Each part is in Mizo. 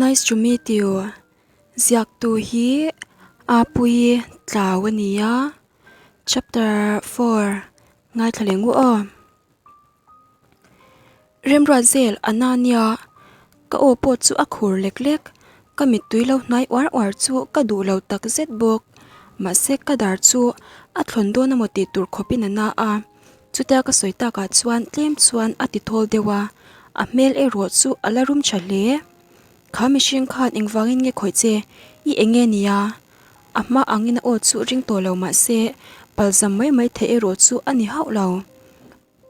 Nice to meet you. Ziaktu hi Apuii Tlau a ni a, Chapter 4 ngaithla leh ngu aw. Remruat zel a na nia, ka aw pawh chu a khur lek lek, ka mittui lo hnai uar uar chu ka duh lo tak zet bawk. Mahse ka dar chu a thlawn dawn emaw tih tur khawpin a na a, chutia ka sawi takah chuan tlem chuan a ti thawl deuh a, a hmel erawh chu a la rum tha hle. Kha mihring khan engvangin nge khawih che, i eng nge nia? A hma angin a aw chu ring tawh lo mahse palzam mai mai theih erawh chu a ni hauh lo.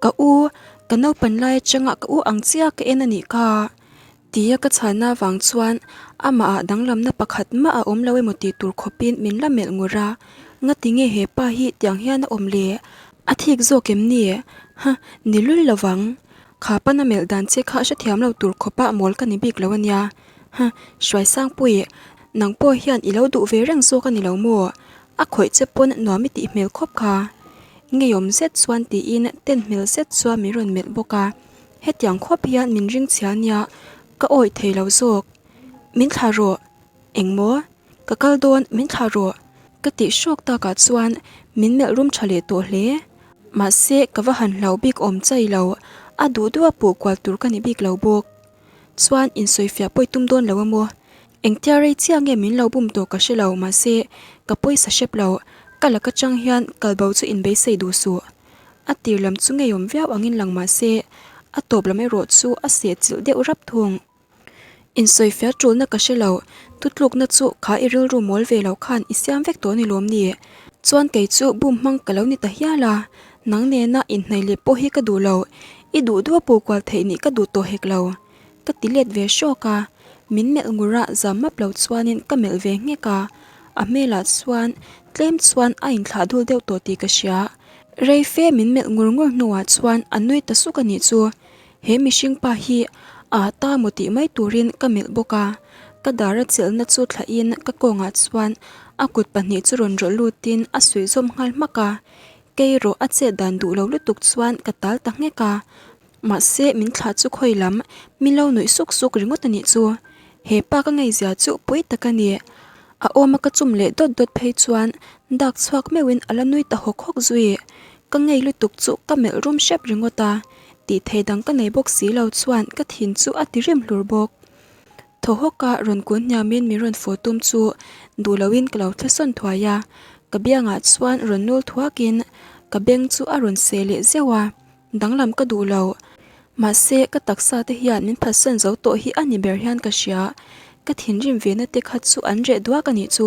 Ka u, ka naupan lai atanga ka u ang chiah ka en a nih kha. Tia ka chhanna avang chuan amah ah danglamna pakhat mah a awm lo emaw tih tur khawpin min la melh ngur a, ngati nge he pa hi tiang hian a awm le? A thik zawk em ni? Huh, ni lul lovang. Kha pana melh dan che kha hrethiam lo tur khawpa mawl ka ni bik lo a nia. Huh, Hruaisangpui, nang pawh hian i lo duh ve reng zawk a ni lo maw? A khawih che pawn nuam i tih hmel khawp kha. Ngeiawm zet chuan tiin ten hmel zet chuan min rawn melh bawk a, hetiang khawp hian min ring chhia nia ka awih thei lo zawk. Min thlah rawh. Engmaw? Ka kal dawn min thlah rawh. Ka tih hrawk takah chuan min melh rum tha leh tawh hle. Mahse ka va han hlau bik awm chai lo, a duh duh a puh kual tur ka ni bik lo bawk. Chuan insawifiah pawi tum dawn lo a maw? Engtia rei chiah nge min lo bum tawh ka hre lo mahse ka pawisa hrep lo, ka laka chang hian kalbo chu inbeisei duh suh. A tir lam chu ngeiawm viau angin lang mahse a tawp lam erawh chu a seh chilh deuh rap thung. Insawifiah tulna ka hre lo, tutlukna chu kha i rilru mawl ve lo khan i siam vek tawh ni lawm ni? Chuan kei chu bum hmang ka lo ni ta hial a, nang nena inhnaih leh pawh hi ka duh lo, i duh duh a puh kual theih nih ka duh tawh hek lo. Ka ti let ve hrawk a, min melh ngur a zam map lo chuanin ka melh ve nghek a, a hmelah chuan tlem chuan a inthlah dul deuh tawh tih ka hria. Rei fe min melh ngur ngur hnuah chuan a nui ta suk a nih chu. He mihring pa hi a ta maw tih mai turin ka melh bawk a, ka dar a chelhna chu thlahin ka kawngah chuan a kut pahnih chu rawn rawh lutin a suih zawm nghal hmak a, kei erawh a chet dan duh lo lutuk chuan ka tal ta nghek a. Mahse min thlah chu khawi lam min lo nuih suk suk ringawt a nih chu. He pa ka ngeizia chu pui tak a ni. A awma ka chum leh dawt dawt phei chuan dak chhuak meuhin a la nui ta hawk hawk zui. Ka ngei lutuk chu ka melh rum hrep ringawt a, tih thei dang ka nei bawk si lo chuan ka thin chu a ti rim hlur bawk. Thaw hawka rawn kun hniamin min rawn fawh tum chu duh loin ka lo thlasawn thuai a, ka biangah chuan rawn nul thuakin ka beng chu a rawn seh leh zeuh a. Danglam ka duh lo. Mahse, ka taksa te hian min phatsan zo tawh hi a ni ber hian ka hria. Ka thinrim ve na te kha chu an reh duak a nih chu.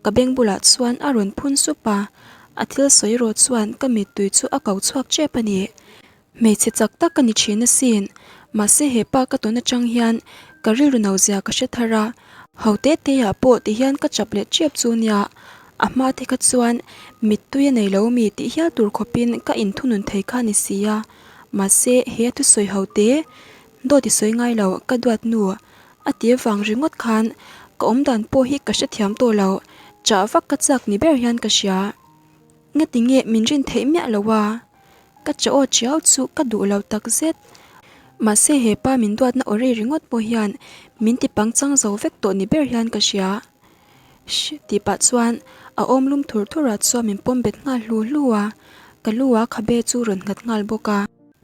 Ka beng bulah chuan a rawn phun sup a, a thil sawi erawh chuan ka mittui chu a ko chhuak tep a ni. Hmeichhe chak tak ka ni thin asin. Mahse he pa ka tawn atang hian ka rilru no zia ka hre thar a, ho te te ah pawh ti hian ka chap leh tep chu nia. A hma te kha chuan mittui a nei lo mi tih hial tur khawpin ka inthunun thei kha a ni si a, mahse he a thusawi ho te dawt i sawi ngai lo ka duat nu a ti avang ringawt khan ka awmdan pawh hi ka hrethiam tawh lo, chah vak ka chak ni ber hian ka hria. Ngati nge min rin theih miah lo a? Ka chaw aw chiau chu ka duh lo tak zet. Mahse he pa min duatna aw rei ringawt pawh hian min ti pangchang zo vek tawh ni ber hian ka hria. Shh tih pah chuan a awm lum thur thur ah chuan min pawm bet nghal hlu hlu a, ka lu ah khabe chu rawn nghat nghal bawk a.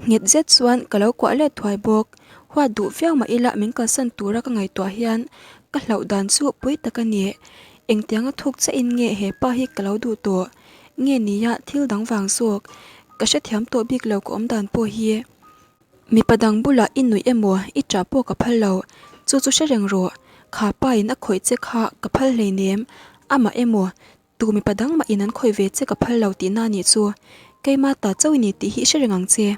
Nghet zet chuan ka lo kuah let thuai bawk. Huat duh viau mah ila min kalsan tura ka ngaihtuah hian ka hlauh dan chu pui tak a ni. Engtianga thuk che in nge he pa hi ka lo duh tawh? Nge nia thil dang vang zawk? Ka hrethiam tawh bik lo ka awm dan pawh hi. Mipa dang bulah i nuih emaw i ṭah pawh ka phal lo, chu chu hre reng rawh. Kha pa in a khawih che kha ka phal hleinem, amah emaw tu mipa dang mah in an khawih ve che ka phal lo tihna a nih chu. Keima ta chauh i ni tih hi i hre reng ang che.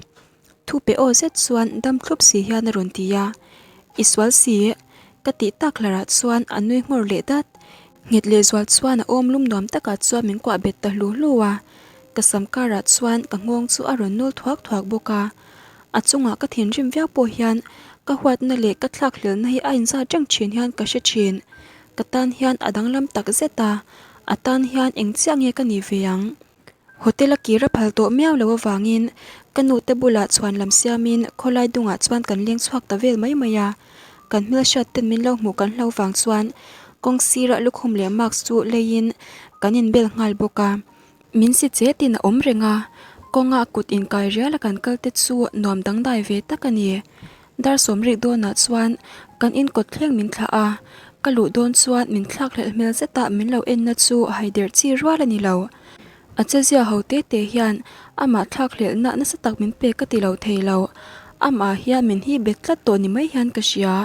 Thu pe aw zet chuan dam thlup si hian a rawn ti a. I sual si, ka tih tak hlarah chuan a nui nghawr leh dat. Nghet lehzual chuan a awm lum nuam takah chuan min kuah bet ta hlu hlu a. Ka sam karah chuan ka nghawng chu a rawn nul thuak thuak bawk a, a chungah ka thinrim viau pawh hian ka huatna leh ka thlak hlelna hi a inzat reng thin hian ka hre thin. Ka tan hian a danglam tak zet a, a tan hian eng chiah nge ka nih ve ang? Hotel a kir a phal tawh miau lo avangin ka nute bulah chhuan lam siamin khawlai dungah chuan kan leng chhuak ta vel mai mai a. Kan hmelhriat ten min lo hmuh kan hlo vang chuan kawng sirah lukhum leh mask chu leiin kan inbel nghal bawk a. Min si chetin a awm reng a, kawnga kut inkai rial a kan kal te chu nuam dangdai ve tak a ni. Dar sawmrik dawnah chuan kan inkawt thleng min thlah a, ka luh dawn chuan min thlak hlelh hmel zeta min lo enna chu haiderh chi rual a ni lo. A chezia ho te te hian amah thlak hlelhna nasa tak min pek ka ti lo thei lo. Amah hian min hi bet tlat tawh ni mai hian ka hria.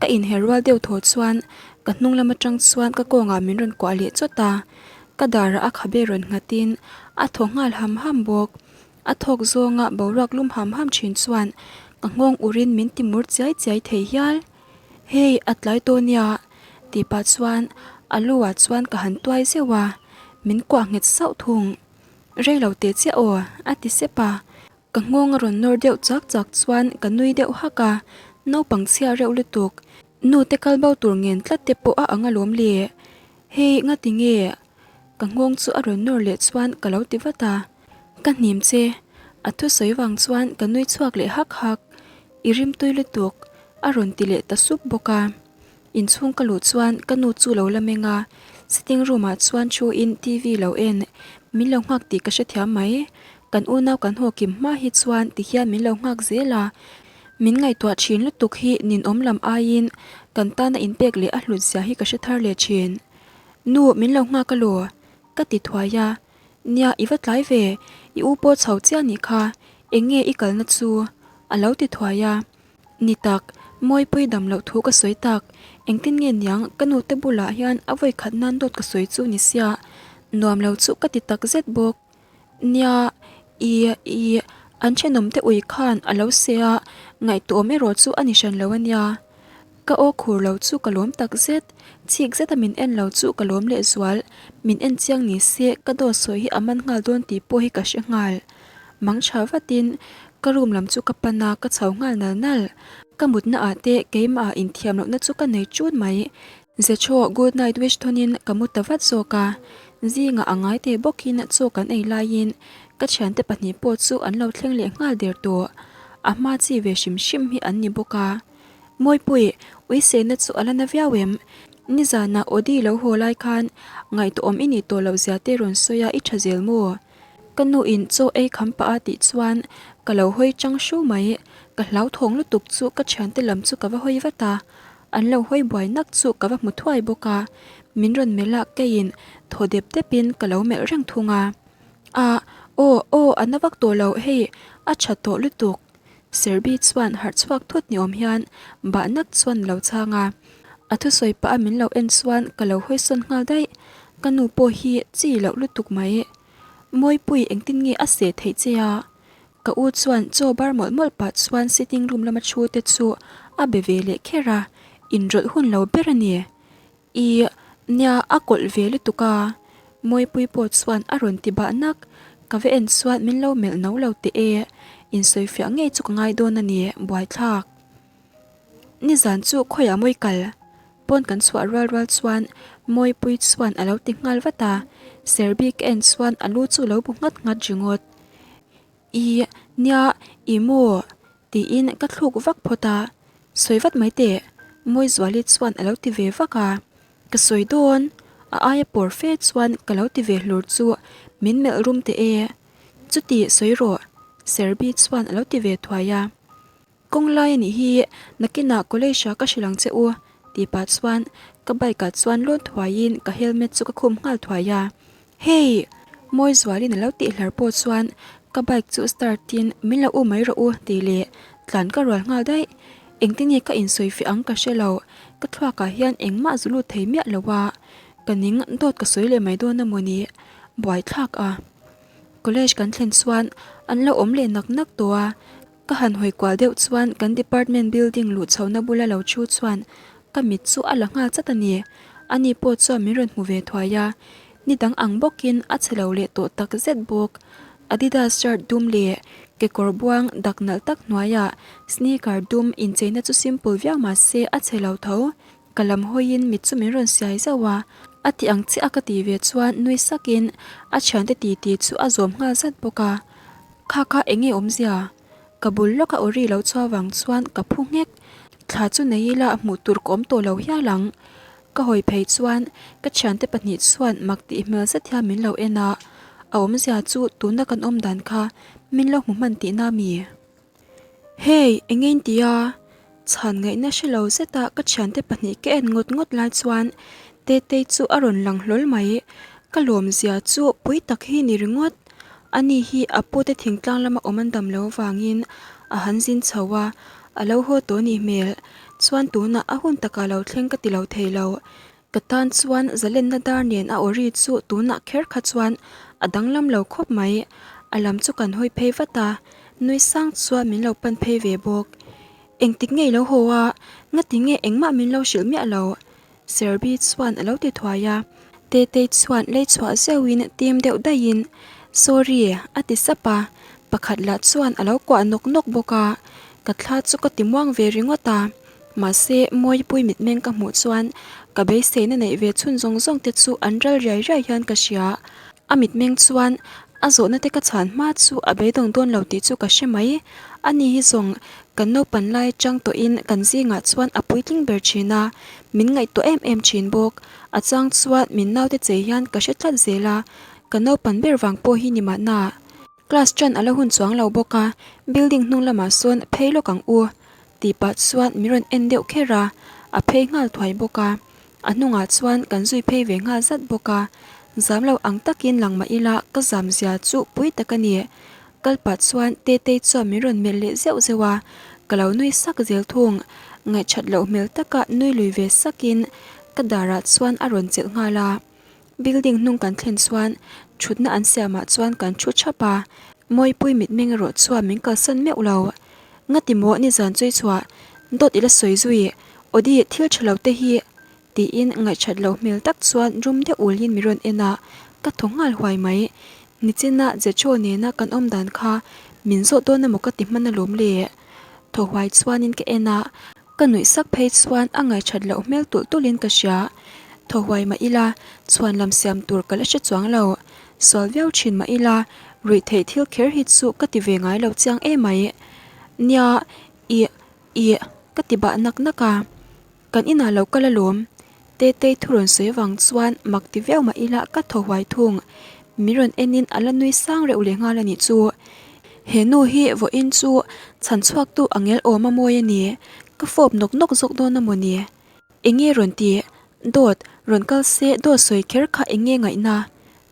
Ka inher rual deuh thaw chuan ka hnung lam atang chuan ka kawngah min rawn kuah leh chawt a, ka darah a khabe rawn nghatin a thaw nghal ham ham bawk. A thawk zawnga boruak lum ham ham thin chuan ka nghawng urin min ti mur chiai chiai thei hial. Hei a tlai tawh nia tih pah chuan a lu ah chuan ka han tuai zeuh a, min kuah nghet sauh thung. Rei lo teh chiah aw a ti sep a, ka nghawng a rawn nawr deuh chak chak chuan ka nui deuh hak a, naupang chhia reuh lutuk, nu te kal bo tur ngen tlat te pawh a ang alawm le. Hei ngati nge? Ka nghawng chu a rawn nawr leh chuan ka lo ti vat a, ka hnim che, a thusawi vang chuan ka nui chhuak leh hak hak. I rimtui lutuk, a rawn ti leh ta sup bawk a. Inchhung ka luh chuan ka nu chu lo la meng a, sitting room ah chuan thu in TV lo en, min lo nghak tih ka hrethiam mai. Kan unau kan haw kim hma hi chuan ti hian min lo nghak zel a, min ngaihtuah thin lutuk hi ninawm lam aiin kan tana inpek leh a hlut zia hi ka hre thar leh thin. Nu, min lo nghak alaw? Ka ti thuai a, Nia, i va tlai ve, i u pawh chho chiah nih kha, eng nge i kalna chu? A lo ti thuai a. Ni tak, Mawipui dam loh thu ka sawi tak, engtin nge niang ka nu te bulah hian a vawi khat nan dawt ka sawi chu ni sia, nuam lo chu ka ti tak zet bawk. Nia, i, i, an thenawm te ui khan a lo se a, ngaihtuahawm erawh chu a ni hran lo a nia. Ka aw khur lo chu ka lawm tak zet, chhik zeta min en lo chu ka lawm leh zual, min en chiang ni se ka dawt sawi hi a man nghal dawn tih pawh hi ka hre nghal. Mang tha vatin ka room lam chu ka pan a, ka chho nghal nal nal. Ka mutna ah te keimah ah inthiam lohna chu ka nei chun mai. Zechaw good night wish thawnin ka mu ta vat zawk a, zingah a ngai te bawkin chaw kan ei laiin ka thiante pahnih pawh chu an lo thleng leh nghal der tawh. A hma chi ve hrim hrim hi an ni bawk a. Mawipui, uisehna chu a la na viau em? Nizanah Audi lo haw lai khan ngaihtuahawm i nih tawh loh zia te rawn sawi a, i tha zel maw? Ka nuin chaw ei kham pah a tih chuan ka lo hawi chang hru mai. Ka hlauthawng lutuk chu ka thiante lam chu ka va hawi vat a, an lo hawi buai nak chu ka va hmu thuai bawk a, min rawn melh a keiin thaw dep depin ka lo melh reng thung a. Ah, aw, aw, a na vak tawh lo hei, a tha tawh lutuk. Serbi chuan harh chhuak thut ni awm hian bah nak chuan a lo chhang a, a thusawi pah a min lo en chuan ka lo hawi sawn nghal daih, ka nu pawh hi chi loh lutuk mai. Mawipui engtin nge a seh theih che a? Ka u chuan chaw bar mawlh mawlh pah chuan sitting room lama thu te chu a be ve leh kher a, inrawlh hun lo ber a ni. I, nia a kawlh ve lutuk a, Mawipui pawh chuan a rawn ti bah nak, ka va en chuan min lo melh no lo teh e, insawifiah ngei chu ka ngai dawn a ni, buaithlak. Nizan chu khawiah mawi kal? Pawn kan chhuah rual rual chuan Mawipui chuan a lo ti nghal vat a, Serbi ka en chuan a lu chu lo bu nghat nghat ringawt. I, nia, i maw? Tiin ka thluk vak phawt a, Sawi vat mai teh, Mawizuali chuan a lo ti ve vak a, Ka sawi dawn, a aia pawr fe chuan ka lo ti ve hlur chu min melh rum teh e, chuti sawi rawh, Serbi chuan a lo ti ve thuai a. Kawng lai a nih hi, nakinah college ah ka hrilh ang che u, tih pah chuan ka bike ah chuan lawn thuaiin ka helmet chu ka khum nghal thuai a. Hey! Mawizualin a lo tih hlar pawh chuan ka bike chu start in min lo u mai rawh u tih leh tlan ka rual nghal daih. Engtin nge ka insawi feh ang ka hre lo, ka thluakah hian engmah zu lut thei miah lo a, ka ning dawt ka sawi leh mai dawn a mawni buaithlak a. College kan thlen chuan an lo awm leh nak nak tawh a, Ka han hawi kual deuh chuan kan department building luh chhohna bula lo thu chuan ka mit chu a la nghal chat a ni. Ani pawh chuan min rawn hmu ve thuai a, ni dang ang bawkin a chhe lo leh tawh tak zet bawk. Adidas shirt dum leh kekawr buang dak nalh tak hnuaiah sneaker dum incheina chu simple viau mah se a chhe lo tho. Ka lam hawiin mit chu min rawn siai zauh a, a ti ang chiah a ka tih ve chuan nui sakin a thiante titi chu a zawm nghal zat bawk a. Kha kha eng nge awmzia? Ka bul lawka awri lo chhuah vang chuan ka phu nghek. Thla. Tha chu nei ila hmuh tur ka awm tawh lo hial ang. Ka hawi phei chuan ka thiante pahnih chuan mak tih hmel zet hian min lo en a, a awmzia chu tuna kan awm dan kha min lo hmu hman tihna mi? Hey, eng nge in ti a? Chhan ngaihna hre lo zeta ka thiante pahnih ka en ngawt ngawt lai chuan Tetei chu a rawn lang hlawl mai. Ka lawmzia chu pui tak hi ni ringawt. Ani hi a pute thingtlang lama awm an dam lo vangin a han zin chho a, a lo haw tawh nih hmel. Chuan tunah a hun takah lo thleng ka ti lo thei lo. Ka tan chuan zalenna dar nen a awri chu tunah kher kha chuan a danglam lo khawp mai. A lam chu kan hawi phei vat a, nui sang chuan min lo pan phei ve bawk. Engtik nge i lo haw a, ngati nge engmah min lo hrilh miah lo? Serbi chuan a lo ti thuai a. Tetei chuan lei chhuah zeuhin tim deuh daihin, Sorry, a ti sap a, pakhat lah chuan a lo kuah nawk nawk bawk a, ka thla chu ka ti muang ve ringawt a. Mahse, Mawipui mitmeng ka hmuh chuan ka beiseina neih ve chhun zawng zawng te chu an ral riai riai hian ka hria. A mitmeng chuan a zawhna te ka chhan hma chu a beidawng dawn lo tih chu ka hre mai. Ani hi zawng kan naupan lai atang tawhin kan zingah chuan a puitling ber thin a, min ngaihtuah em em thin bawk. A chang chuan min naute chei hian ka hre tlat zel a, ka naupan ber vang pawh hi ni mahna. Class ṭan a la hun chuang lo bawk a, building hnung lamah sawn phei lawk ang u tih pah chuan min rawn en deuh kher a, a phei nghal thuai bawk a. A hnungah chuan kan zui phei ve nghal zat bawk a, zam lo ang takin lang mah ila ka zam zia chu pui tak a ni. Kal pah chuan Tetei chuan min rawn melh leh zeuh zeuh a, ka lo nui sak zel thung. Ngaihṭhat loh hmel taka nui lui ve sakin ka darah chuan a rawn chelh nghal a. Building hnung kan thlen chuan thutna an siamah chuan kan thu thap a, Mawipui mitmeng erawh chuan min kalsan meuh lo. Ngati maw nizan chui chhuah dawt ila sawi zui, Audi thil tha lo te hi tiin ngaihthat loh hmel tak chuan rum deuh ulin min rawn en a, ka thaw nghal huai mai. Nichina Jethro nena kan awm dan kha min zawh dawn emaw ka ti hman alawm le. Thaw huai chuanin ka en a, Ka nuih sak phei chuan a ngaihṭhat loh hmel tulh tulhin ka hria. Thaw huai mah ila, chhuan lam siam tur ka la hre chuang lo. Sual viau ṭhin mah ila, ruih theih thil kher hi chu ka ti ve ngai lo chiang emai. Nia, ih, ih, ka ti bah nak nak a. Kan inah lo kal alawm. Tetei thu rawn sawi vang chuan mak ti viau mah ila ka thaw huai thung. Min rawn enin a la nui sang reuh leh nghal a nih chu. He nu hi vawiin chu chhan chhuaktu a ngel awm a mawi a ni. Ka fawp nawk nawk zawk dawn a maw ni? Enge rawn ti? Dawt, rawn kal se dawt sawi kher kha enge ngaihna?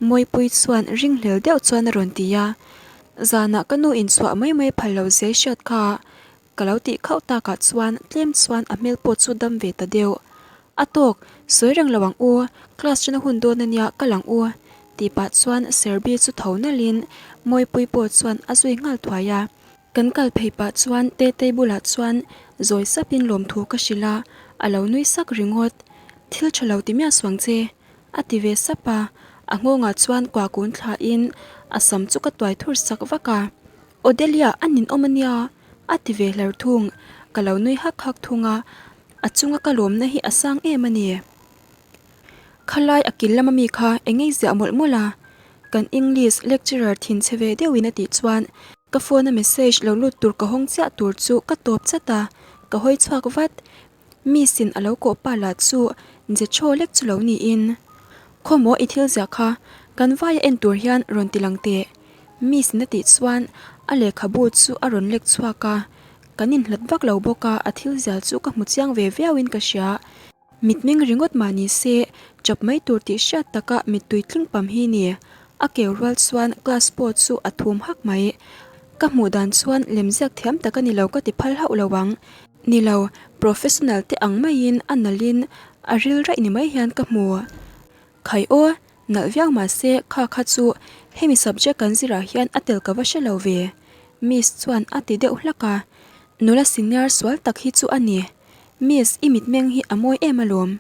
Mawipui chuan ringhlel deuh chuan a rawn ti a. Zanah ka nu inchhuah mai mai phal lo zia i hriat kha. Ka lo tih khauh takah chuan tlem chuan a hmel pawh chu dam ve ta deuh. A tawk, sawi reng lo ang u, class chana hun dawn ania ka lang u, tih pah chuan Serbi chu tho nalhin Mawipui pawh chuan a zui nghal thuai a. Kan kal phei pah chuan Tetei bulah chuan zawi sapin lawmthu ka hrilh a, a lo nui sak ringawt. Thil tha lo ti miah suang che, a ti ve sap a, a nghawngah chuan kua kun thlain a sam chu ka tuai thur sak vak a. Odelia a ninawm a nia, a ti ve hlar thung. Ka lo nui hak hak thung a, a chunga ka lawmna hi a sang em a ni. Khalai a kil lama mi kha eng ei ziah mawlh mawlh a, kan English lecturer thin chhe ve deuhin a tih chuan ka phone a message lo lut tur ka hawng chiah tur chu ka tawp chat a, ka hawi chhuak vat. Miss in a lo kawh pa lah chu je chaw lek chu lo niin, Khawmaw i thil ziah kha kan vaia en tur hian rawn ti lang teh. Miss in a tih chuan a lehkhabu chu a rawn lek chhuak a, kan inhlat vak lo bawk a, a thil zial chu ka hmu chiang ve viau in ka hria. Mitmeng ringawt mah ni se, chap mai tur tih hriat taka mittui tling pam hi ni. A keu rual chuan class pawh chu a thum hak mai. Ka hmuh dan chuan lemziak thiam tak a ni lo ka ti phal hauh lo ang. Ni lo, professional te ang maiin a nalhin a ril raih ni mai hian ka hmu. Khai aw, nalh viau mahse kha kha chu hemi subject kan zirah hian a tel ka va hre lo ve. Miss chuan a ti deuh hlak a, nula senior sual tak hi chu a ni. Miss, i mitmeng hi a mawi em alawm.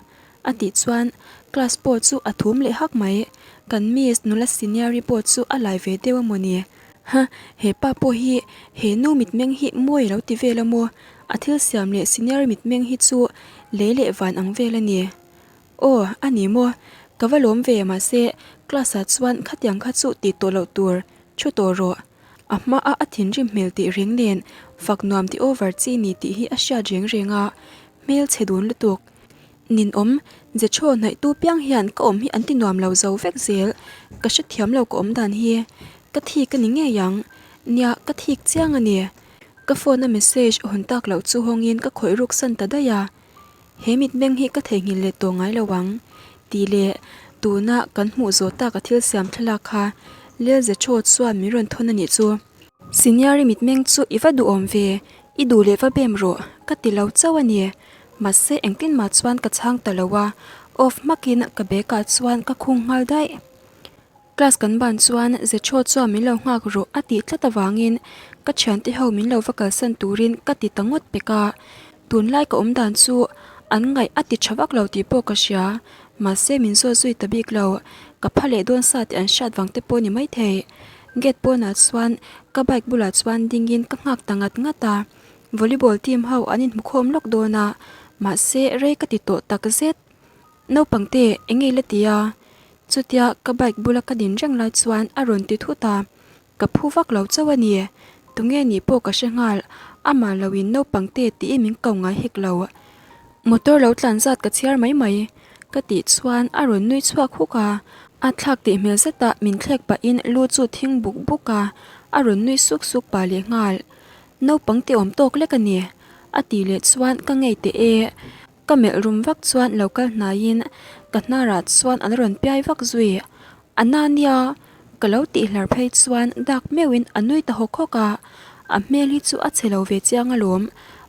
A tih chuan class pawh chu a thum leh hak mai. Kan miss nula senior-i pawh chu a lai ve deuh a maw ni? Huh, he pa pawh hi he nu mitmeng hi mawi a lo ti vel a maw? A thil siam leh senior-i mitmeng hi chu lei leh van ang vel a ni. Aw, a ni maw? Ka va lawm ve mahse class-ah chuan khatiang kha chu tih tawh loh tur, thu tawh rawh. A hmaa a thinrim hmel tih reng nen fak nuam ti over chi ni tih hi a hriat reng reng a, hmel chhe dun lutuk. Ninawm, Jechaw hnaihtu piang hian ka awm hi an ti nuam lo zo vek zel, ka hrethiam lo ka awm dan hi. Ka thik a ni ngei ang. Nia, ka thik chiang a ni. Ka phone a message hawn tak loh chu hawngin ka khawih ruk san ta daih a. He mitmeng hi ka theihnghilh leh tawh ngai lo ang, tih leh tuna kan hmuh zawh tak a thil siam thlalak kha Lel Zechaw chuan min rawn thawn a nih chu. Senior-i mitmeng chu i va duhawm ve, i duh leh va bem rawh, ka ti lo chauh a ni. Mahse engtin mah chuan ka chhang ta lo a, off hmakin ka bag ah chuan ka khung nghal daih. Class kan ban chuan Zechaw chuan min lo nghak rawh a tih tlat avangin ka thiante ho min lo va kalsan turin ka ti ta ngawt pek a. Tunlai ka awm dan chu an ngaih a ti tha vak lo tih pawh ka hria, mahse min zawt zui ta bik lo, ka pha leh dawn sa tih an hriat vang te pawh ni maithei. Gate pawnah chuan ka bike bulah chuan dingin ka nghak ta ngat ngat a, volleyball team ho an inhmukhawm lawk dawn a, mahse rei ka ti tawh takzet. Naupangte, eng nge la ti a? Chutia ka bike bula ka din reng lai chuan a rawn ti thut a, ka phu vak lo chauh a ni. Tunge nih pawh ka hre nghal, amah loin naupangte tiin min ko ngai hek lo. Motor lo tlan zat ka chhiar mai mai, ka tih chuan a rawn nui chhuak huk a, a thlak tih hmel zetah min thlek pahin lu chu thing buk buk a, a rawn nui suk suk pah leh nghal. Naupangte awm tawk lek a ni, a tih leh chuan ka ngei teh e. Ka melh rum vak chuan lo kal hnaiin ka hnarah chuan an rawn piai vak zui. A na nia, ka lo tih hlar phei chuan dak meuhin a nui ta hawk hawk a, a hmel hi chu a chhe lo ve chiang alawm,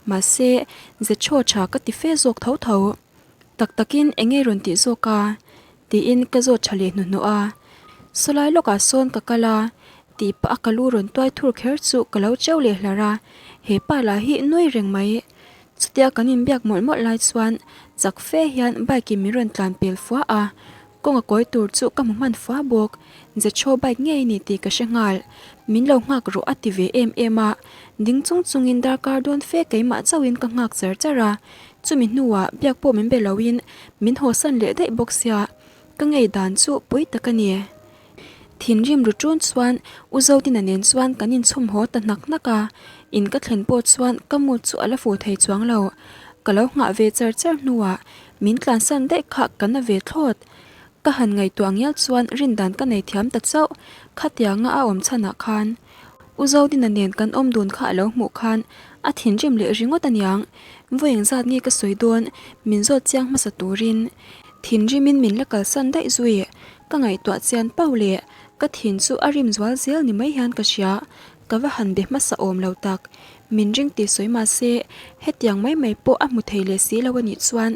mahse ze chaw tha ka ti fe zawk tho tho. Tak takin eng nge rawn tih zawk a? tiin ka zawt tha leh hnuhnawh a. Sawlai lawkah sawn ka kal a, tih pah a ka lu rawn tuai thur kher chu ka lo cheu leh hlar a, he pa lah hi nui reng mai. Chutia kan inbiak mawlh mawlh lai chuan chak fe hian bike in min rawn tlan pel fua a, kawng a kawi tur chu ka hmu hman fua bawk. Zechaw bike ngei a ni tih ka hre nghal. Min lo nghak rawh a ti ve em em a, ding chung chungin darkar dawn fe keimah chauhin ka nghak char char a, chumi hnuah biak pawh min be loin min hawsan leh daih bawk sia, ka ngei dan chu pui tak a ni. Thinrim ru ṭun chuan U Zotina nen chuan kan inchhum haw ta hnak hnak a, in ka thlen pawh chuan ka mood chu a la fuh thei chuang lo. Ka lo nghah ve char char hnuah min tlansan daih kha ka na ve thlawt. Ka han ngaihtuah ngial chuan rindan ka nei thiam ta chauh, khatianga a awm chhanah khan U Zodina nen kan awm dun kha a lo hmuh khan a thinrim leh ringawt aniang. Vawi engzat nge ka sawi dawn min zawt chiang hmasa turin thinrimin min la kalsan daih zui. Ka ngaihtuah chian pauh leh ka thin chu a rim zual zel ni mai hian ka hria, ka va han be hmasa awm lo tak. Min ring tih sawi mah se, hetiang mai mai pawh a hmu thei leh si lo a nih chuan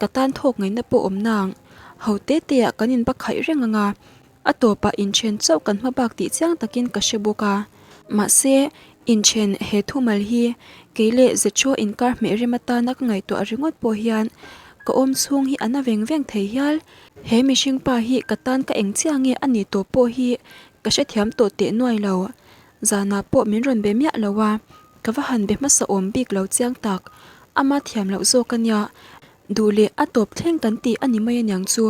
ka tan thawk ngaihna pawh awm nang. Ho te te ah kan inba khaih reng ang a, a tawpah inthen chauh kan hma bak tih chiang takin ka hre bawk a. Mahse, inthen he thumal hi kei leh Zechaw inkar hmeh rem atana ka ngaihtuah ringawt pawh hian ka awm chhung hi a na veng veng thei hial. He mihring pa hi ka tan ka eng chiah nge a nih tawh pawh hi ka hrethiam tawh teh nuai lo. Zanah pawh min rawn be miah lo a, ka va han be hmasa awm bik lo chiang tak. Ama thiam loh zawk a nia, duh leh a tawp thleng kan tih a ni mai aniang chu.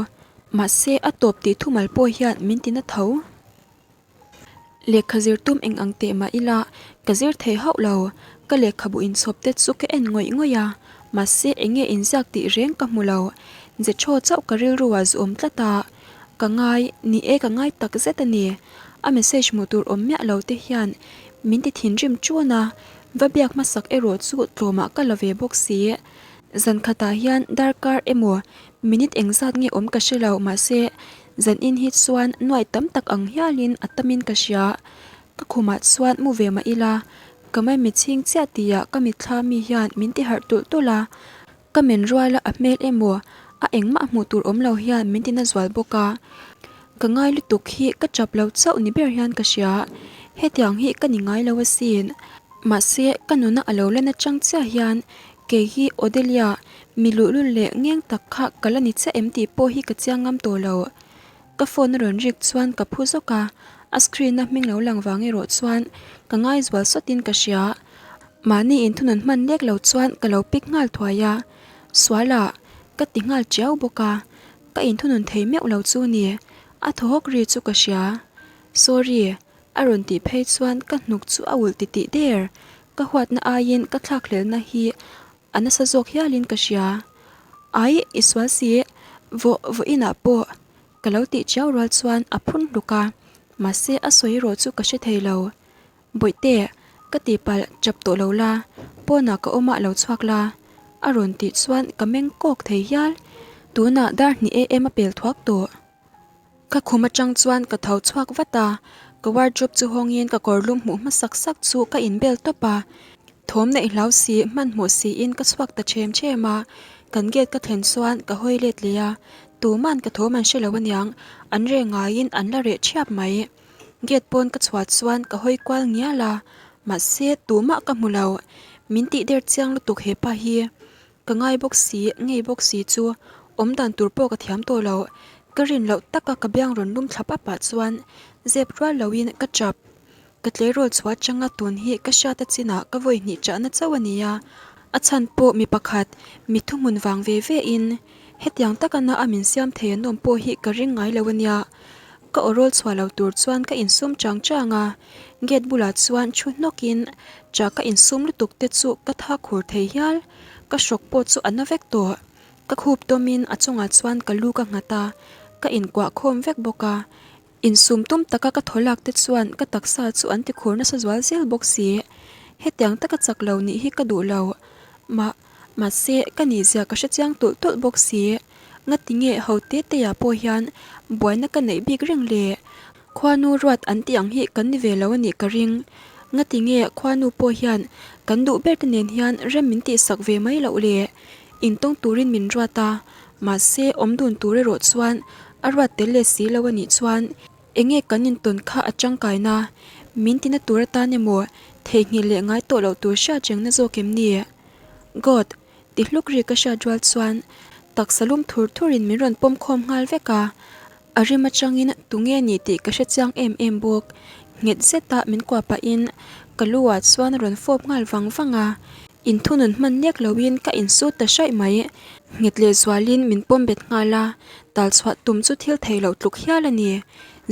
Mahse a tawp tih thumal pawh hian min ti na tho. Lehkha zir tum eng ang teh mah ila ka zir thei hauh lo, ka lehkhabu inchhawp te chu ka en ngawih ngawih a, mahse eng nge inziak tih reng ka hmu lo, Zechaw chauh ka rilru ah zu awm tlat a, ka ngai, ni e ka ngai tak zet a ni, a message hmuh tur awm miah lo te hian min ti thinrim ṭun a, va biak hmasak erawh chu tlawmah ka la ve bawk si. Zan khatah hian darkar emaw minute engzat nge awm ka hre lo mahse zan in hi chuan nuai tam tak ang hialin a tamin ka hria. Ka khumah chuan mu ve mah ila ka maimichhing chiah tihah ka mitthla mi hian min ti harh tulh tulh a, ka men ruala a hmel emaw a engmah hmuh tur awm lo hian min ti na zual bawk a. Ka ngai lutuk hi ka chap lo chauh ni ber hian ka hria. Hetiang hi ka ni ngai lo asin. Mahse ka nuna a lo la na chang chiah hian Kei hi Odelia, mi luhlul leh ngeng tak kha ka la ni chiah em tih pawh hi ka chiang ngam tawh lo. Ka phone a rawn rik chuan ka phu zawk a, a screen a hming lo lang vang erawh chuan ka ngai zual sawtin ka hria. Mahni inthunun hman lek lo chuan ka lo pick nghal thuai a, Suala, ka ti nghal chiau bawk a, ka inthunun thei meuh lo chu ni, a thaw hawk ri chu ka hria. Sorry. A rawn tih phei chuan ka hnuk chu a ulh titih der. Ka huatna aiin ka thlakhlelna hi a nasa zawk hialin ka hria. Ai, i sual si, vaw vawiinah pawh ka lo tih chiau rual chuan a phun hluk a, mahse a sawi erawh chu ka hre thei lo. Bawihte, ka tihpalh chap tawh lo la, pawnah ka awm ah lo chhuak la, a rawn tih chuan ka meng kawk thei hial. Tunah dar hnih em a pel thuak tawh. Ka khum atang chuan ka tho chhuak vat a, ka wardrobe chu hawngin ka kawrlum hmuh hmasak sak chu ka inbel tawp a, thawm neih hlau si hmanhmawh siin ka chhuak ta ṭhem ṭhem a, kan gate ka thlen chuan ka hawi let leh a, tuman ka thawm an hre lo aniang, an reh ngaiin an la reh ṭhiap mai. Gate pawn ka chhuah chuan ka hawi kual ngial a, mahse tumah ka hmu lo, min tih der chiang lutuk hepa hi. Ka ngai bawk si, ngei bawk si chu awm dan tur pawh ka thiam tawh lo. Ka rin loh taka ka biang rawn lum thla pap ah chuan zep rual loin ka chap. Ka tleirawl chhuah atanga tun hi ka hriat a chinah ka vawi hnih chahna chauh a ni a. A chhan pawh mi pakhat mi thuhmun vang ve ve in hetiang taka na a min siam thei an awm pawh hi ka ring ngai lo a nia. Ka awrawl chhuah lo tur chuan ka insum chang chang a, gate bulah chuan thu hnawkin chah ka insum lutuk te chu ka tha khur thei hial, ka hrawk pawh chu a na vek tawh. Ka khup tawmin a chungah chuan ka lu ka nghat a, ka inkuah khawm vek bawk a. Insum tum taka ka thaw lak te chuan ka taksa chu an ti khur nasa zual zel bawk si. Hetiang taka chak lo nih hi ka duh lo. Mah, mahse ka nihzia ka hrechiang tulh tulh bawk si. Ngati nge ho te te ah pawh hian buaina ka neih bik reng le? Khuanu ruat an tih ang hi kan ni ve lo a nih ka ring. Ngati nge khuanu pawh hian kan duh ber te nen hian rem min tihsak ve mai loh le? Intawng turin min ruat a, mahse awm dun tur erawh chuan a ruat tel leh si lo a nih chuan enge kan intawn kha a tangkaina? Min tina tur atan emaw theihnghilh leh ngai tawh loh tur hriat rengna zawk em ni? God! Ti hluk ri ka hriat rual chuan taksa lum thur thur in min rawn pawm khawm nghal vek a, a rim atangin tunge ni tih ka hre chiang em em bawk. Nghet zeta min kuah pahin ka lu ah chuan a rawn fawp nghal vang vang a, inthunun hman lek loin ka insut ta hraih mai. Nghet leh zualin min pawm bet nghal a, tal chhuah tum chu thil theih loh tluk hial a ni.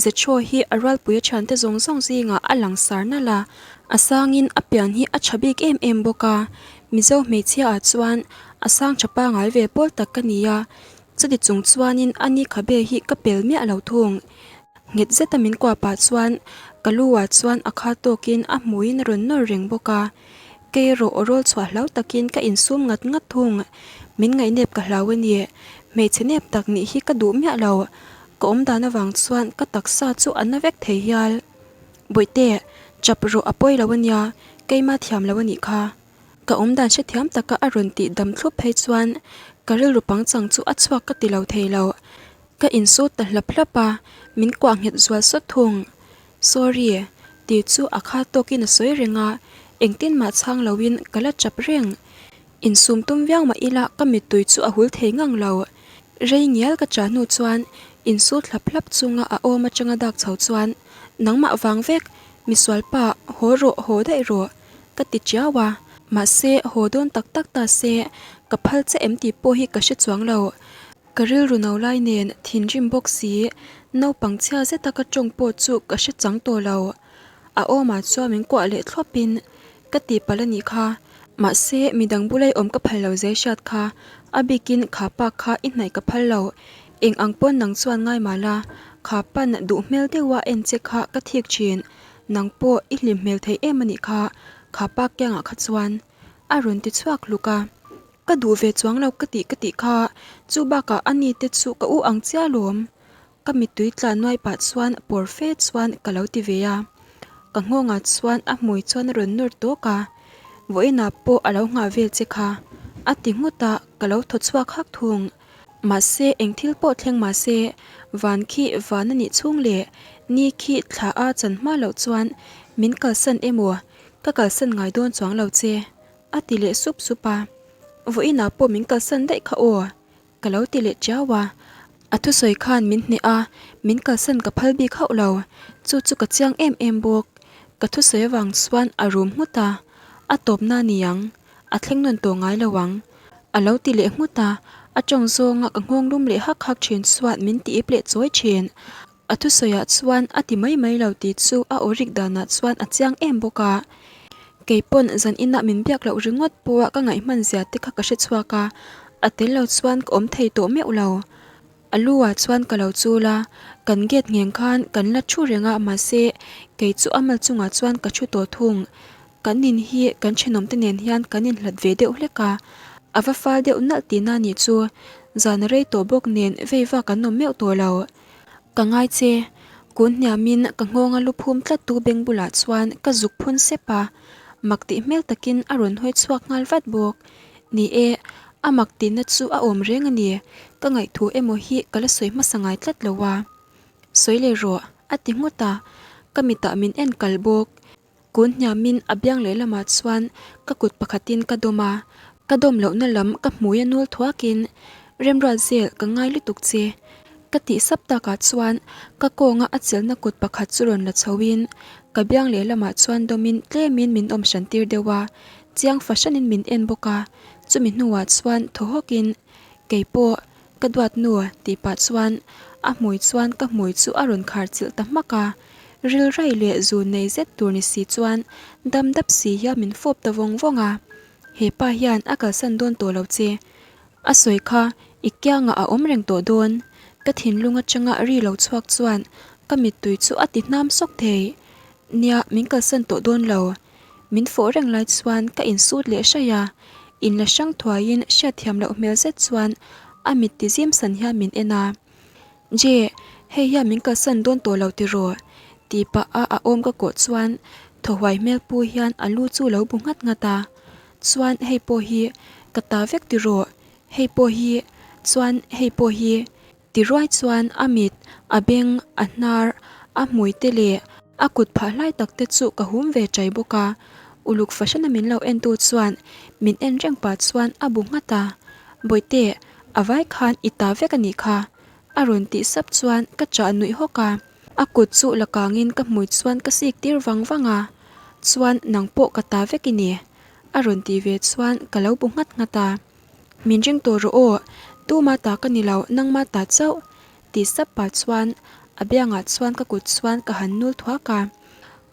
Zethaw hi a rualpui a thiante zawng zawng zingah a langsar nalh a, a sangin a pian hi a tha bik em em bawk a, Mizo hmeichhia ah chuan a sang tha pangai ve pawl tak ka ni a, chuti chung chuanin a ni khabe hi ka pel miah lo thung. Nghet zeta min kuah pah chuan ka lu ah chuan a kha tawkin a hmuiin a rawn nawr reng bawk a, kei erawh aw rawl chhuah hlau takin ka insum ngat ngat thung. Min ngaihnep ka hlau a ni, hmeichhe nep tak nih hi ka duh miah lo. Ka awm dan avang chuan ka taksa chu a na vek thei hial. Bawihte, chap rawh a pawi lo a nia, keima thiam lo a nih kha. Ka awm dan hrethiam taka a rawn tih dam thlup phei chuan ka rilru pangchang chu a chhuak ka ti lo thei lo. Ka insut ta hlap hlap a, min kuah nghet zual sawt thung. Sorry, tih chu a kha tawkin a sawi reng a, engtin mah chhang loin ka la chap reng. Insum tum viau mah ila ka mittui chu a hul thei ngang lo. Rei ngial ka chah hnu chuan insut hlap hlap chunga a awm atanga dak chho chuan, Nangmah vang vek, misualpa, haw rawh, haw daih rawh, ka ti chiau a. Mahse, haw dawn tak tak ta se, ka phal che em tih pawh hi ka hre chuang lo. Ka rilru no lai nen thinrim bawk si, naupang chhia zeta ka tawng pawh chu ka hre chang tawh lo. A awmah chuan min kuah leh thlawpin ka tihpalh a nih kha. Mahse, midang bula i awm ka phal lo zai hriat kha, a bikin kha pa kha i hnaih ka phal lo. Eng ang pawn nang chuan ngai mah la, kha pan duh hmel deuha en che kha ka thik thin. Nang pawh i hlim hmel thei em a nih kha, kha pa kiangah kha chuan a rawn ti chhuak hluk a. Ka duh ve chuang lo ka tih ka tih kha, chu bakah a ni te chu ka u ang chiah alawm. Ka mittui tla nuai pah chuan pawr fe chuan ka lo ti ve a. Ka nghawngah chuan a hmui chuan a rawn nawr tawk a, vawiinah pawh a lo nghah vel che kha, a ti nghut a, ka lo thaw chhuak hak thung. Mahse eng thil pawh thleng mahse van khi van a nih chhung leh ni khi thla a chan hma loh chuan min kalsan emaw ka kalsan ngai dawn chuang lo che. A ti leh sup sup a, Vawiinah pawh min kalsan daih kha aw, ka lo ti leh tiau a. A thusawi khan min hneh a, min kalsan ka phal bik hauh lo, chu chu ka chiang em em bawk. Ka thusawi avang chuan a rum nghut a, a tawpna a ni ang, a thleng nawn tawh ngai lo ang. A lo ti leh nghut a, a tawng zawnga ka nghawng lum leh hak hak thin chuan min ti ip leh chawi thin. A thusawiah chuan a ti mai mai lo tih chu a aw rik danah chuan a chiang em bawk a. Kei pawn zan inah min biak loh ringawt pawha ka ngaih hman zia te kha ka hre chhuak a, a tel lo chuan ka awm thei tawh meuh lo. A lu ah chuan ka lo chul a, kan gate ngheng khan kan la thu reng a mahse kei chu a mal chungah chuan ka thu tawh thung. Kan in hi kan thenawm te nen hian kan inhlat ve deuh hlek a, a va fal deuh nalh tihna nih chu zan a rei tawh bawk nen vei vak an awm meuh tawh lo. Ka ngai che, kun hniamin ka nghawnga lu phum tlat tu beng bulah chuan ka zuk phun sep a, mak tih hmel takin a rawn hawi chhuak nghal vat bawk. Ni e, a mak tihna chu a awm reng a ni, ka ngaihthu emaw hi ka la sawi hmasa ngai tlat lo a. Sawi leh rawh, a ti nghut a, ka mitah min en kal bawk. Kun hniamin a biang lehlamah chuan ka kut pakhatin ka dawm a, ka dawm lohna lam ka hmui a nul thuakin, Remruat zel ka ngai lutuk che. Ka tih sap takah chuan ka kawnga a chelhna kut pakhat chu rawn la chhoin ka biang lehlamah chuan dawmin tlemin min awm hran tir deuh a, chiang fahranin min en bawk a, chumi hnuah chuan thaw hawkin, Keipawh Ka duat nu tih pah chuan a hmui chuan ka hmui chu a rawn khar chilh ta hmak a, ril rai leh zun nei zet tur ni si chuan dam dap si hian min fawp ta vawng vawng a. He pa hian a kalsan dawn tawh lo che. A sawi kha i kiangah a awm reng tawh dawn. Ka thinlung atanga ri lo chhuak chuan ka mittui chu a ti hnam sawk thei. Nia, min kalsan tawh dawn lo. Min fawh reng lai chuan ka insut leh hraih a, inla hrang thuaiin hriatthiam loh hmel zet chuan a mit ti zim san hian min en a. Je, hei hian min kalsan dawn tawh lo tiraw? tih pah a a awm ka kawh chuan thaw huai hmel pu hian a lu chu lo bu nghat nghat a. Chuan hei pawh hi ka ta vek tiraw? Hei pawh hi, chuan hei pawh hi. Ti ruai chuan a mit, a beng, a hnar, a hmui te leh a kut phah hlai tak te chu ka hum ve chai bawk a. Uluk fahran a min lo en tu chuan min en reng pah chuan a bu nghat a. Bawihte, a vai khan i ta vek a nih kha. A rawn tih sap chuan ka chah nuih hawk a. A kut chu la kangin ka hmui chuan ka sik tir vang vang a. Chuan nang pawh ka ta vek i ni. A rawn tih ve chuan ka lo bu nghat nghat a. Min ring tawh rawh aw, tuma ta ka ni lo, nangma ta chauh, tih sap pah chuan a biangah chuan ka kut chuan ka han nul thuak a.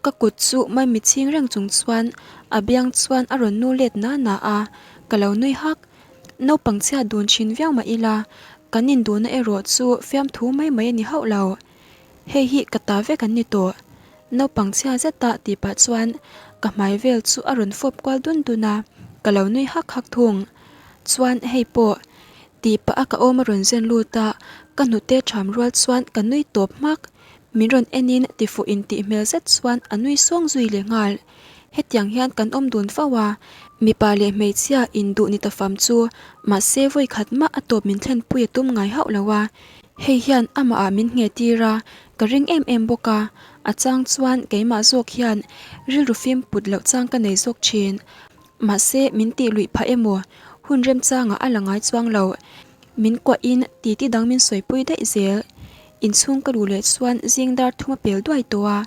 Ka kut chu maimi chhing reng chung chuan a biang chuan a rawn nul let na na a, ka lo nui hak. Naupang chhiat dun thin viau mah ila, kan induhna erawh chu fiamthu mai mai a ni hauh lo. Hei hi ka ta vek an ni tawh. Naupang chhia zeta tih pah chuan ka hmai vel chu a rawn fawp kual dun dun a, ka lo nui hak hak thung. Chuan hei pawh tih pah a ka awm a rawn zen lut a, ka hnute ṭham rual chuan ka nui tawp hmak. Min rawn enin tifuh intih hmel zet chuan a nui sawng zui leh nghal. Hetiang hian kan awm dun fo a, mipa leh hmeichhia induh ni ta fam chu mahse vawi khat mah a tawp min thlenpui a tum ngai hauh lo a, Hei hian amahah min ngheh tir a, ka ring em em bawk a, a chang chuan keimah zawk hian rilru fim put loh chang ka nei zawk thin. Mahse min tih luih phah emaw, hun remchangah a la ngai chuang lo. Min kuahin titi dang min sawipui daih zel. Inchhung ka luh leh chuan zing dar thum a pel duai tawh a,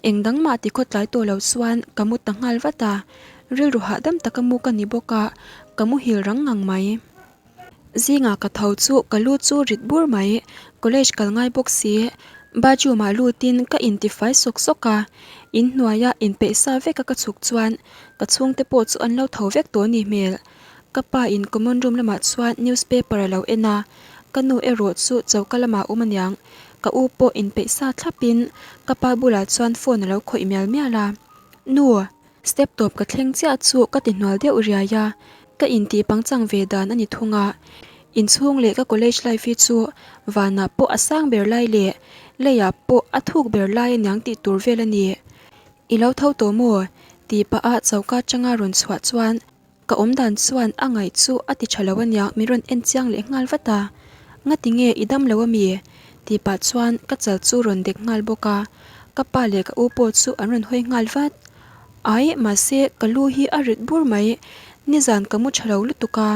eng dang mah ti khawtlai tawh lo chuan ka mu ta nghal vat a, rilru hahdam taka mu ka ni bawk a, ka muhil rang ngang mai. Zingah ka tho chu ka lu chu rit bur mai, college kal ngai bawk si, bathroom ah lutin ka intifai sawk sawk a, inhnuaia inpeih sa veka ka chhuk chuan ka chhungte pawh chu an lo tho vek tawh ni hmel. Ka pa in common room lamah chuan newspaper a lo en a, ka nu erawh chu choka lamah a awm aniang, ka u pawh inpeih sa thlapin ka pa bulah chuan phone a lo khawih mial mial a, Nu! Step tawp ka thleng chiah chu ka ti hnual deuh riai a, ka intih pangchang ve dan a ni thung a. Inchhung leh ka college life hi chu vanah pawh a sang ber lai leh leiah pawh a thuk ber lai aniang tih tur vel a ni. I lo tho tawh maw? tih pah a choka atanga rawn chhuah chuan Ka awm dan chuan a ngaih chu a ti tha lo ania min rawn en chiang leh nghal vat a, Ngati nge i dam lo ami? tih pah chuan ka chal chu rawn dek nghal bawk a, ka pa leh ka u pawh chu an rawn hawi nghal vat. Ai, mahse ka lu hi a rit bur mai, nizan ka mu tha lo lutuk a.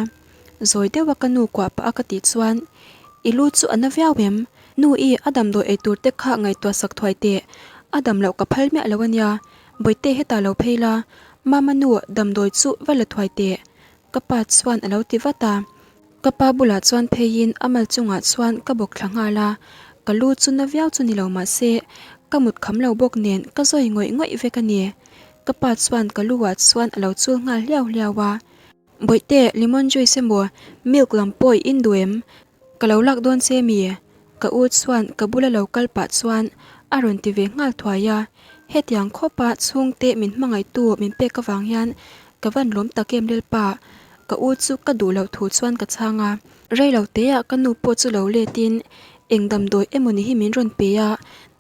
Zawi deuha ka nu kuah pah a ka tih chuan, I lu chu a na viau em? Nu i, a damdawi ei tur te kha ngaihtuah sak thuai teh, a dam loh ka phal miah lo ania, Bawihte hetah lo phei la, Mama nu damdawi chu va la thuai teh, ka pa chuan a lo ti vat a. Ka pa bulah chuan pheiin a mal chungah chuan ka bawk thla nghal a, ka. Ka lu chu na viau chu ni lo mah se, ka mut kham lo bawk nen ka zawi ngawih ngawih vek a ni. Ka pa chuan ka lu ah chuan a lo chul nghal hliau hliau a. Bawihte, lemon juice emaw milk lam pawh i in duh em? Ka lo lak dawn che mi? Ka u chuan ka bula lo kal pah chuan a rawn ti ve nghal thuai a. Hetiang khawpa chhungte min hmangaihtu min pek avang hian ka van lawm tak em Lalpa? Ka u chu ka duh loh thu chuan ka chhang a. Rei lo teah ka nu pawh chu lo letin eng damdawi emaw ni hi min rawn pe a,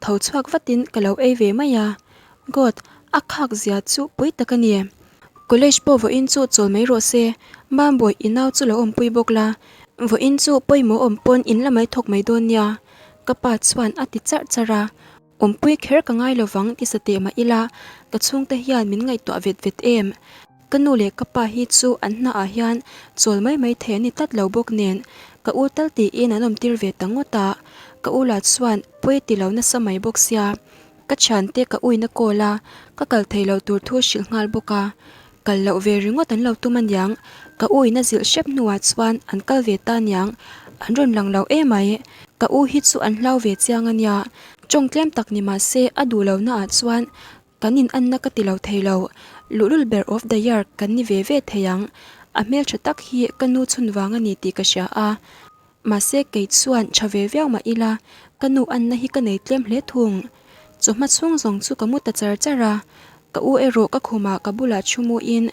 tho chhuak vatin ka lo ei ve mai a. God, a khak zia chu pui tak a ni. College pawh vawiin chu chawl mai rawh se, Mambawi i nau chu lo awmpui bawk la, vawiin chu pawimawh awm pawn in la mai thawk mai dawn nia, ka pa chuan a ti charh charh a. Awmpui kher ka ngai lovang ti sateh mah ila, ka chhungte hian min ngaihtuah vet vet em? Ka nu leh ka pa hi chu an hnaah hian chawl mai mai thei an ni tlat lo bawk nen, ka u tal tiin an awmtir ve ta ngawt a, ka u lah chuan pawi ti lo nasa mai bawk sia, ka thiante ka uina call a, ka kal thei lo tur thu hrilh nghal bawk a, kal loh ve ringawt an lo tum aniang, ka u in a zilh hrep hnuah chuan an kal ve ta aniang, an rawn lang lo emai, ka u hi chu an hlau ve chiang ania, tawng tlem tak ni mah se a duh lo naah chuan kan in anna ka ti lo thei lo, luhlul ber of the year kan ni ve ve thei ang, a hmeltha tak hi ka nu chhun vang a ni tih ka hria a. Mahse kei chuan tha ve viau mah ila, ka nu anna hi ka nei tlem hle thung. Chawhma chhung zawng chu ka mu ta char char a, ka u erawh ka khumah ka bulah thu muin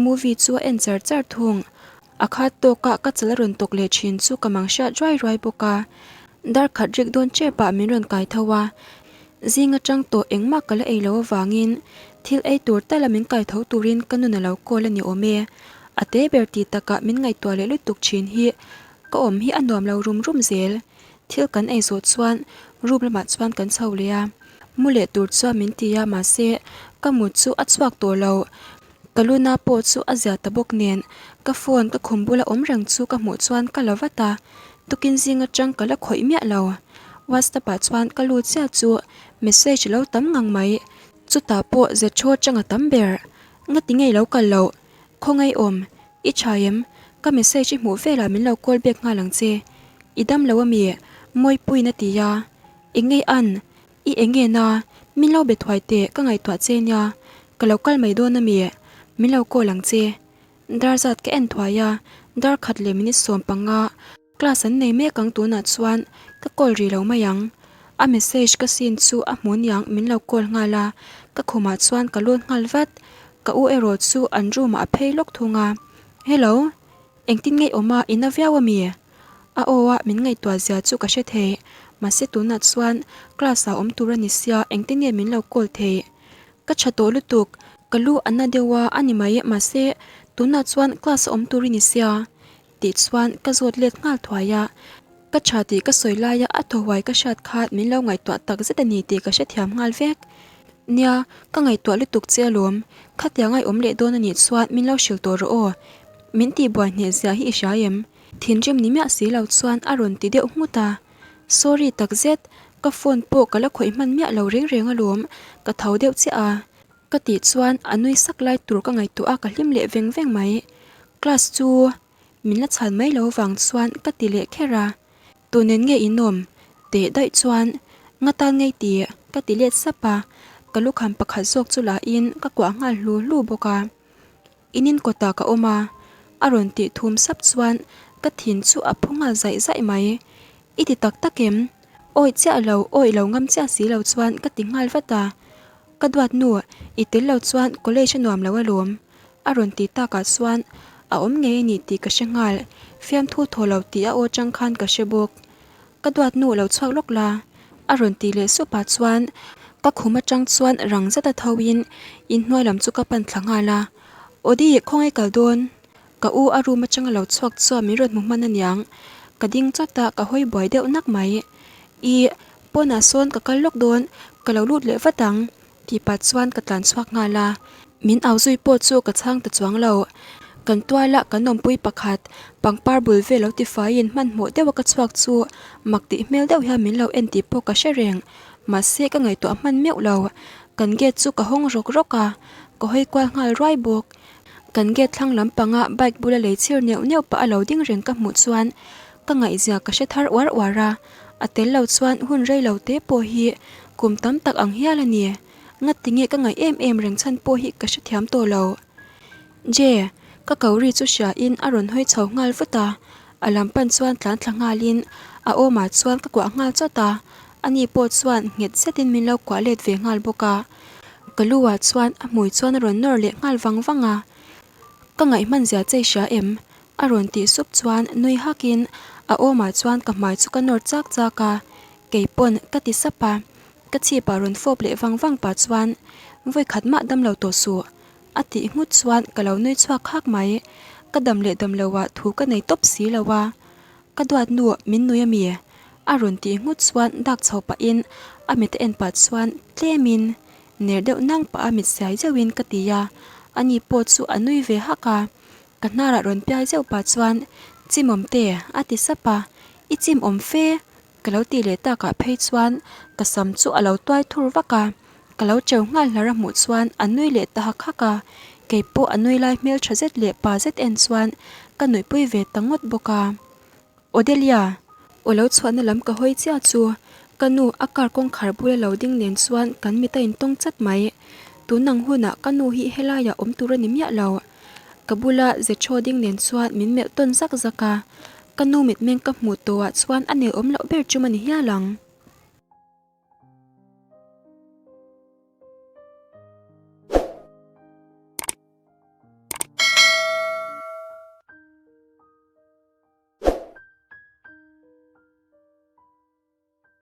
movie chu a en char char thung. A khat tawkah ka chal a rawn tawk leh thin chu ka mang hriat ruai ruai bawk a. Dar khat rik dawn chep ah min rawn kai tho a, zing atang tawh engmah ka la ei lo avangin thil ei tur tala min kai tho turin ka nun a lo call a ni awm e. A te ber tih takah min ngaihtuah leh lutuk thin hi Ka awm hi a nuam lo rum rum zel. Thil kan ei zawh chuan room lamah chuan kan chho leh a. Mu leh tur chuan min ti a mahse ka mut chu a chhuak tawh lo. Ka luna pawh chu a zia ta bawk nen ka phone ka khum bula awm reng chu ka hmuh chuan ka la vat a. Tukin zing atang ka la khawih miah lo. Whatsapp ah chuan ka lut chiah chu message lo tam ngang mai. Chutah pawh Zethaw chang a tam ber. Ngati ngei lo kal loh. Khawngaih awm, i tha em? Ka message i hmuh velah min lo call back nghal ang che. I dam lo ami? Mawipuiin a ti a. Engei an? I enge na? Min lo be thuai teh, ka ngaihtuah che nia. Ka lo kal mai dawn ami? Min lo call ang che. Dar zat ka en thuai a, dar khat leh minute 15. Class an nei mek ang tunah chuan ka call rih lo mai ang. A message ka seen chu a hmu niang min lo call nghal a, ka khumah chuan ka lut nghal vat. Ka u erawh chu an room ah a phei lawk thung a. Hello, engtin ngei awm a i na viau ami? A aw a min ngaihtuah zia chu ka hre thei, mahse tunah chuan class ah awm tur a ni sia engtin nge min lo call thei? Ka tha tawh lutuk, ka lu a na deuh a a ni mai mahse tunah chuan class a awm tur i ni sia. Tih chuan ka zawt let nghal thuai a, ka tha tih ka sawi laia a thaw huai ka hriat khan min lo ngaihtuah tak zet a ni tih ka hrethiam nghal vek. Nia, ka ngaihtuah lutuk che alawm, khatiang a i awm leh dawn a nih chuan min lo hrilh tawh rawh aw, min tihbuai hneh zia hi i hria em? Thinrim ni miah si lo chuan a rawn ti deuh nghut a, Sorry takzet, ka phone pawh ka la khawih hman miah lo reng reng alawm, ka tho deuh chiah a. Ka tih chuan a nui sak lai tur ka ngaihtuah a ka hlim leh veng veng mai. Class chu min la chhan mai lo vang chuan ka ti leh kher a. Tu nen nge in awm? Teh daih chuan nga tan ngei ti ka ti let sap a. Ka lukham pakhat zawk chu la in ka kuah nghal hlu hlu bawk a. In in kawtah ka awm a, a rawn tih thum sap chuan ka thin chu a phu nghal zaih zaih mai. I ti tak tak em? Awih chiah lo, awih lo ngam chiah si lo chuan ka ti nghal vat a. Ka duat nu, i tel lo chuan college a nuam lo alawm. A rawn ti takah chuan a awm ngei a ni tih ka hre nghal, fiamthu thaw lo tih a aw chang khan ka hre bawk. Ka duat nu lo chhuak lawk la, a rawn ti leh sup ah chuan ka khum atang chuan rang zet a tho in inhnuai lam chu ka pan thla nghal a. Audi, khawngaih kal dawn? Ka u a room atanga lo chhuak chuan min rawn hmu hman aniang. Ka ding chawt a, ka hawi buai deuh nak mai. Ih, pawnah sawn ka kal lawk dawn, ka lo lut leh vat ang, tih pah chuan ka tlan chhuak nghal a. Min au zui pawh chu ka chhang ta chuang lo. Kan tuala kan awmpui pakhat, pangpar bul vel lo tifaiin hmanhmawh deuha ka chhuak chu mak tih hmel deuh hian min lo en tih pawh ka hre reng. Mahse ka ngaihtuah hman meuh lo. Kan gate chu ka hawng rawk rawk a, ka hawi kual nghal ruai bawk. Kan gate thlang lampanga bike bula lei chhir neuh neuh pah a lo ding reng ka hmuh chuan ka ngaihzia ka hre thar uar uar a. A tel lo chuan hun rei lo te pawh hi kum tam tak ang hial a ni. Ngati nge ka ngaih em em reng chhan pawh hi ka hrethiam tawh lo. Je, ka ko ri chu hria in a rawn hawi chho nghal vut a, a lam pan chuan tlan thla nghal in a awmah chuan ka kuah nghal chawt a, ani pawh chuan nghet zet in min lo kuah let ve nghal bawk a. Ka lu ah chuan a hmui chuan a rawn nawr leh nghal vang vang a. Ka ngaih hman zia che i hria em? A rawn tih sup chuan nui hak in a awmah chuan ka hmai chu ka nawr chak chak a, kei pawn ka ti sap a. Ka chhip ah rawn fawp leh vang vang pah chuan vawi khat mah dam lo tawh suh a tih nghut chuan ka lo nui chhuak khak mai. Ka dam leh dam lo ah thu ka nei tawp si lo a. Ka duat nu min nui a mi? A rawn tih nghut chuan dak chho pah in a mit a en pah chuan tlem in ner deuh nang pah a mit siai zeuh in ka ti a. Ani pawh chu a nui ve hak a. Ka hnarah rawn piai zeuh pah chuan Chimawm te a ti sap a, I chimawm fe ka lo tih leh takah phei chuan ka sam chu a lo tuai thur vak a, ka lo cheu nghal hlar a hmuh chuan a nui leh ta hak hak a, kei pawh a nui lai hmel tha zet leh pa zet en chuan ka nuihpui ve ta ngawt bawk a. Odelia! Aw lo chhuahna lam ka hawi chiah chu ka nu a car kawngkhar bula lo ding nen chuan kan mit a intawng chat mai. Tunang hunah ka nu hi helaiah awm tur a ni miah lo. Ka bula Zethaw ding nen chuan min melh tawn zak zak a, ka nu mitmeng ka hmuh tawhah chuan a nelawm loh ber chum a ni hial ang.